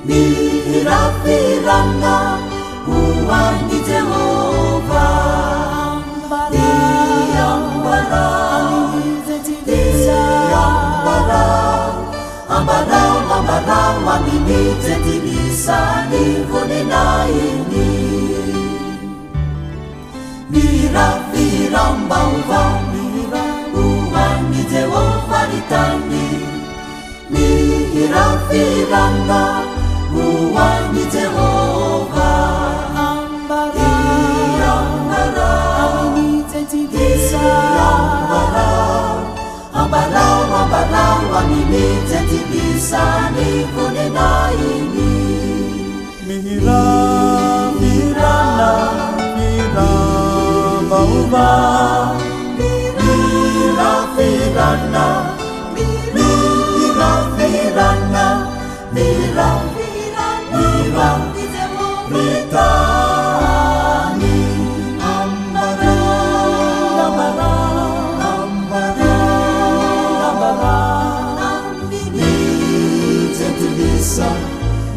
Mihirà fihirana ho an'i Jehovah. Dia ambarao, dia ambarao, ambarao, ambarao amin'ny jentilisa ny voninahiny. Mihirà fihiram-baovao, mihirà ho an'i Jehovah ny tany. Mihirà fihirana ho an'i Jehovah. Ambarao, ambarao, ambarao, ambarao amin'ny jentilisa ny voninahiny. Mihirà fihirana, fihiram-baovao. Mihirà fihirana, mihirà fihirana, mihirà, mihirà, ry tany. Ambarao, ambarao, ambarao, ambarao amin'ny jentilisa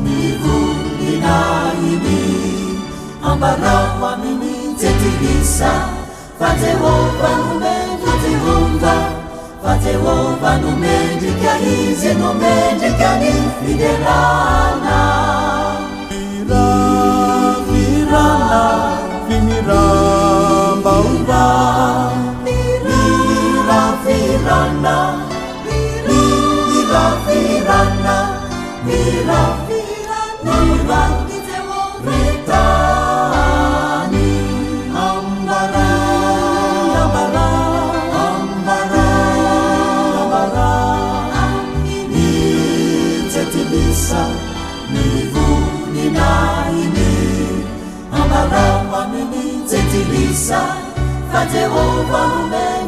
ny voninahiny. Ambarao amin'ny jentilisa fa Jehovah no mendrika, Jehovah, fa Jehovah no mendrika, Izy no mendrika ny fiderana. Mihirà fihirana, fihiram-baovao. Mihirà fihirana, mihirà fihirana, mihirà, mihirà, ry tany. Ambarao, ambarao, ambarao, ambarao amin'ny jentilisa ny voninahiny. Ambarao amin'ny jentilisa fa Jehovah no mendrika.